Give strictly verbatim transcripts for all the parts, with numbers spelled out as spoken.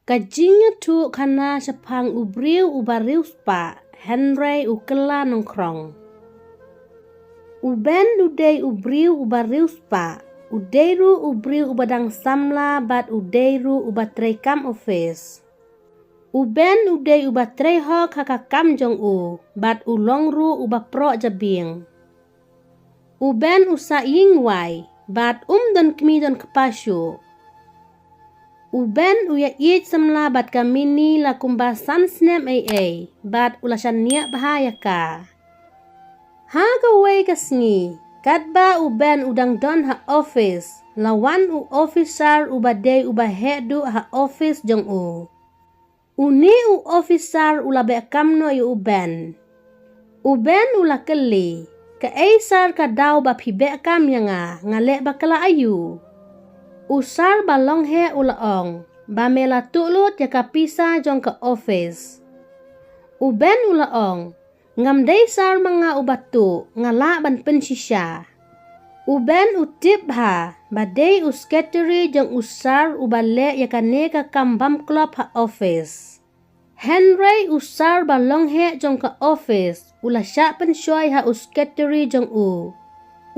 Ka jingïathuhkhana shaphang u briew uba riewspah, hynrei u kylla nongkhrong. U Ben u dei u briew uba riewspah, u dei ruh u briew uba dang samla bad u dei ruh uba treikam office. U Ben u dei uba trei hok ha ka kam jong u, bad u long ruh uba proh jabieng. U Ben u sah ïing wai, bad um don kmie don kpa shuh. U Ben u ïaieit samla bad ka Mini la kumba san snem ei ei, bad u la shaniah bha ïa ka. Ha kawei ka sngi, katba u Ben u dang don ha office, la wan u officer uba dei uba heh duh ha office jong u. Une u officer u la beh kam noh ïa u Ben. U Ben u la kylli, "Kaei sir ka daw ba phi beh kam ïa nga, nga leh bakla aïu?" U sir ba long heh u la ong, "Ba me la tuh lut ïa ka pisa jong ka office." U Ben u la ong, "Ngam dei sir ma nga uba tuh, nga lah ban pynshisha." U Ben u tip bha ba dei u secretary jong u sir uba leh ïa kane ka kam bam klop ha office. Hynrei u sir ba long heh jong ka office u la shah pynshoi ha u secretary jong u.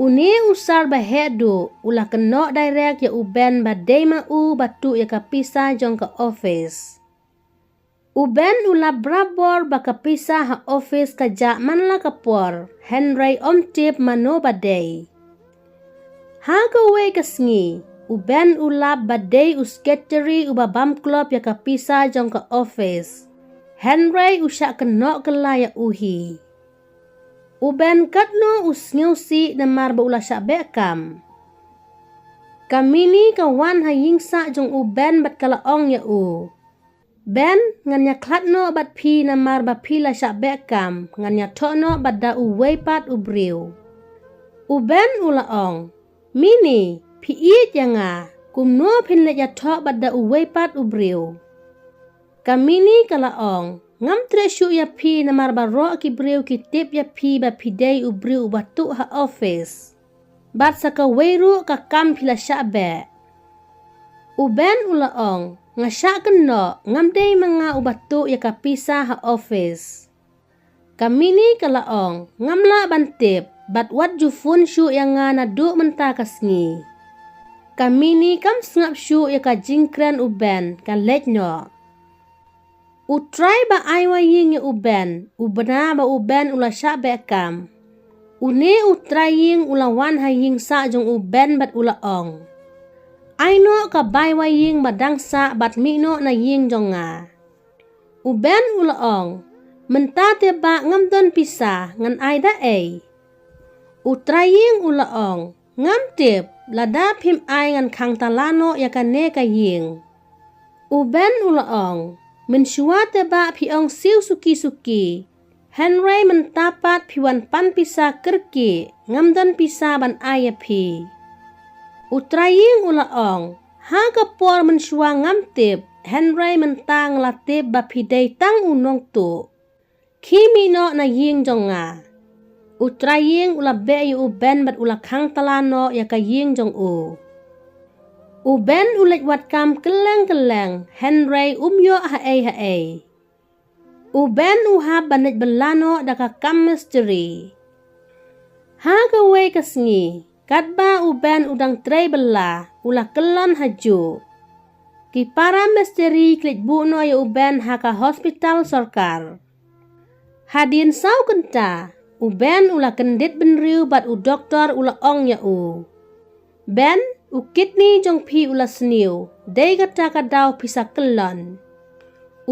Une u sir ba heh duh u la kynnoh direct ïa u Ben ba dei ma u ba tuh ïa ka pisa jong ka office. U Ben u lap barabor ba ka pisa ha office ka jah man la ka por, hynrei um tip mano ba dei. Ha kawei ka sngi, u Ben u lap ba dei u secretary uba bam klop ïa ka pisa jong ka office. Hynrei u shah kynnoh kylla ïa u hi. U Ben katno u sngewsih namar ba u la shah beh kam. Ka Mini ka wan ha ïing sah jong u Ben bad ka la ong ïa u, "Ben, ngan ïakhlad noh bad phi namar ba phi la shah beh kam, ngan ïathoh noh bad da uwei pat u briew." U Ben u la ong, "Mini, phi ïeit ïa nga, kumno phin leit ïathoh bad da uwei pat u briew?" Ka Mini ka la ong, "Ngam treh shuh ïa phi namar baroh ki briew ki tip ïa phi ba phi dei u briew uba tuh ha office. Bad sa kawei ruh ka kam phi la shah beh." U Ben u la ong, "Nga shah kynnoh, ngam dei ma nga uba tuh ïa ka pisa ha office." Ka Mini ka la ong, "Ngam lah ban tip, bad wat ju phone shuh ïa nga naduh mynta ka sngi." Ka Mini kam sngap shuh ïa ka jingkren u Ben, ka leit noh. U trai ba ai wa ïing ïa u Ben, u bna ba u Ben u la shah beh kam. Une u trai ïing u la wan ha ïing sah jong u Ben bad u la ong, "Ai noh ka bai wa ïing ba dang sah bad mih noh na ïing jong nga." U Ben u la ong, "Mynta te ba ngam don pisa, ngan ai da ei?" U trai ïing u la ong, "Ngam tip, lada phim ai ngan khang tala noh ïa kane ka ïing." U Ben u la ong, "Mynshuwa te ba phi ong siew suki suki, hynrei mynta pat phi wan pan pisa kyrkieh, ngam don pisa ban ai ïa phi." U trai ïing u la ong, "Ha ka por mynshuwa ngam tip, hynrei mynta nga la tip ba phi dei tang u nongtuh. Khie mih noh na ïing jong nga." U trai ïing u la beh ïa u Ben bad u la khang tala noh ïa ka ïing jong u. U Ben u leit wad kam kylleng kylleng, hynrei um ïoh ha ei ha ei. U Ben u hap ban leit bylla noh da ka kam mistri. Ha kawei ka sngi, katba u Ben u dang trei bylla, u la kyllon ha juh. Ki para mistri ki leit buh noh ïa u Ben ha ka hospital sorkar. Hadien saw kynta, u Ben u la kyndit bynriew bad u doktor u la ong ïa u, "Ben, u kidney jong phi u la sniew, dei kata ka daw phi sa kyllon."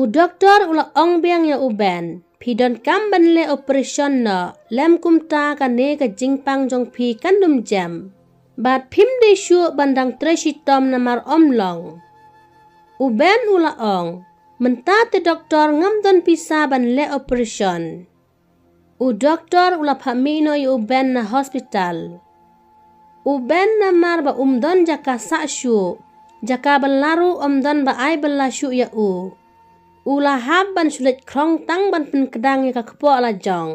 U doktor u la ong biang ïa u Ben, "Phi donkam ban leh operation noh, lym kumta kane ka jingpang jong phi kan ym jem. Bad phim dei shuh ban dang trei shitom namar ym long." U Ben u la ong, "Mynta te doktor ngam don pisa ban leh operation." U doktor u la phah mih noh ïa u Ben na hospital. U Ben namar ba um don jaka sah shuh, jaka bylla ruh ym don ba ai bylla shuh ïa u, u la hap ban shu leit khrong tang ban pynkdang ïa ka kpoh la jong.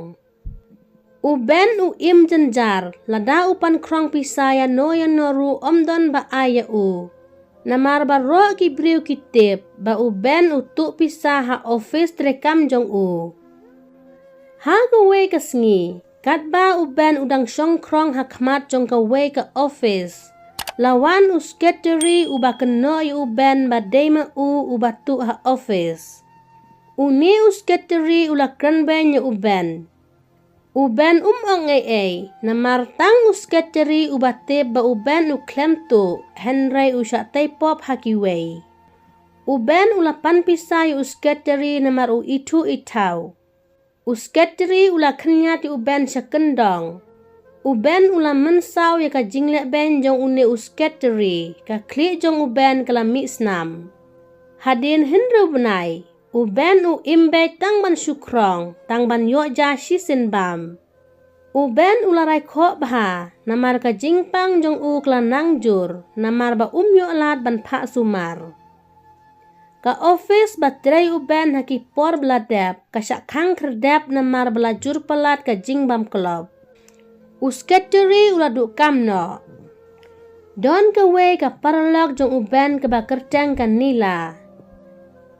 U Ben u im jynjar, lada u pan khrong pisa ïano ïano ruh ym don ba ai ïa u. Namar baroh ki briew ki tip ba u Ben u tuh pisa ha office treikam jong u. Ha kawei ka sngi, katba u Ben u dang shongkhrong ha khmat jong kawei ka office, la wan u sekretari uba kynnoh ïa u Ben ba dei ma u uba tuh ha office. Une u sekretari u la kren beiñ ïa u Ben. U Ben um ong ei ei, namar tang u sekretari uba tip ba u Ben u khlem tuh, hynrei u shah tei pop ha kiwei. U Ben u la pan pisa ïa u sekretari namar u ithuh ithaw. U sekretari u la khynñiat ïa u Ben sha kyndong. U Ben u la mynsaw ïa ka jingleh beiñ jong une u sekretari, ka khlieh jong u Ben ka la mih snam. Hadien hynriew bnai, u Ben u im beit tang ban shu khrong, tang ban ïoh ja shisien bam. U Ben u la rai khoh bha, namar ka jingpang jong u ka la nang jur, namar ba um ïoh lad ban phah sumar. Ka office ba trei u Ben ha ki por ba la dep, ka shah khang khyrdep namar ba la jur palat ka jingbam klop. U sekretari u la duh kam noh. Don kawei ka paralok jong u Ben kaba kyrteng ka Nila.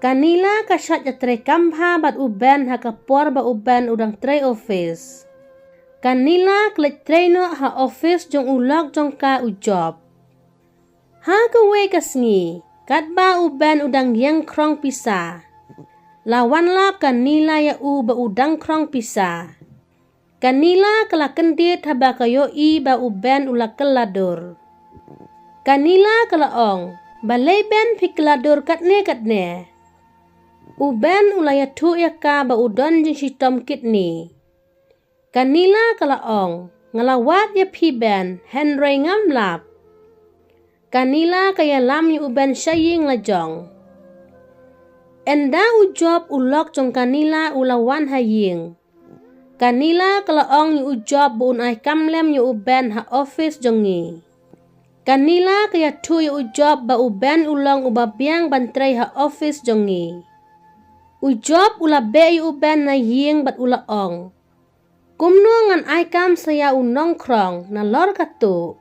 Ka Nila ka shait ïa treikam bha bad u Ben ha ka por ba u Ben u dang trei office. Ka Nila ka leit trei noh ha office jong u lok jong ka u Job. Ha kawei ka sngi, katba u Ben u dang ïeng khrong pisa, la wan lap ka Nila ïa u ba u dang khrong pisa. Ka Nila ka la kyndit haba ka ïohi ba u Ben u la kylla dur. Ka Nila ka la ong, "Balei Ben phi kylla dur katne katne?" U Ben u la ïathuh ïa ka ba u don jingshitom kidney. Ka Nila ka la ong, "Nga la wad ïa phi Ben, hynrei ngam lap." Ka Nila ka ïalam ïa u Ben sha ïing la jong. Ynda u Job u lok jong ka Nila u la wan ha ïing, ka Nila ka la ong ïa u Job ba un ai kam lem ïa u Ben ha office jong ngi. Ka Nila ka ïathuh ïa u Job ba u Ben u long uba biang ban trei ha office jong ngi. U Job u la beh ïa u Ben na ïing bad u la ong, "Kumno ngan ai kam sa ïa u nongkhrong nalor ka tuh?"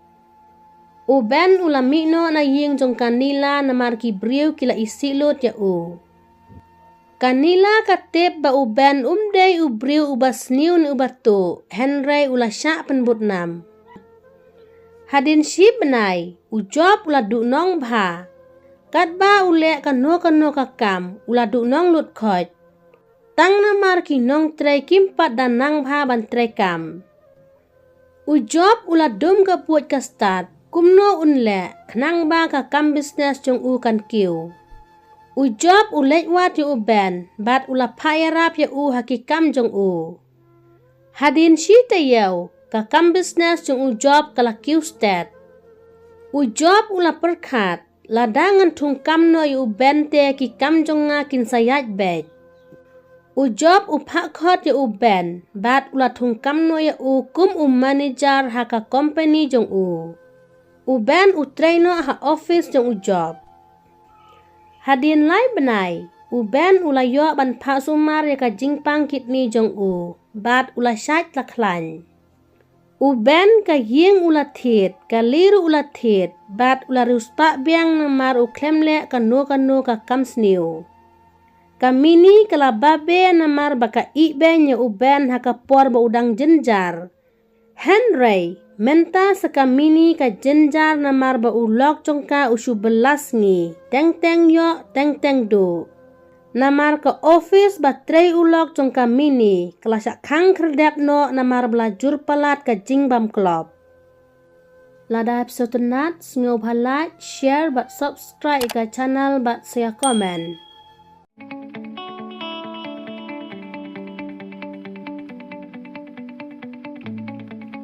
U Ben u la mih noh na ïing jong ka Nila namar ki briew ki la isih lut ïa u. Ka Nila ka tip ba u Ben um dei u briew uba sniew ne uba tuh, hynrei u la shah pynbud nam. Hadien shi bnai, u Job u la duh nong bha. Katba u leh kano kano ka kam, u la duh nong lut khoit. Tang namar ki nongtrei kim pat da nang bha ban trei kam. U Job u la dum ka buit ka stad, kumno un leh, khnang ba ka kam business jong u kan kiew. U Job u leit wad ïa u Ben, bad u la phah ïarap ïa u ha ki kam jong u. Hadien shi taïew, ka kam business jong u Job ka la kiew stet. U Job u la pyrkhat, "Lada ngan thung kam noh ïa u Ben te ki kam jong nga kin sa ïaid beit." U Job u phah khot ïa u Ben, bad u la thung kam noh ïa u kum u manager ha ka company jong u. U Ben u trei noh ha office jong u Job. Hadien lai bnai, u Ben u la ïoh ban phah sumar ïa ka jingpang kidney jong u, bad u la shait la khlaiñ. U Ben ka ïing u la thied, ka lyer u la thied, bad u la riewspah biang namar u khlem leh kano kano ka kam sniew. Ka Mini ka la babe namar ba ka ïeh beiñ ïa u Ben ha ka por ba u dang jynjar. Hynrei, mynta sa ka Mini ka jynjar namar ba u lok jong ka u shu bylla sngi, teng teng ïoh, teng teng duh. Namar ka office ba trei u lok jong ka Mini, ka la shah khang khyrdep noh namar ba la jur palat ka jingbam klop. Lada phi sngewtynnat, sngewbha like, share bad subscribe ïa ka channel bad sa ïa comment.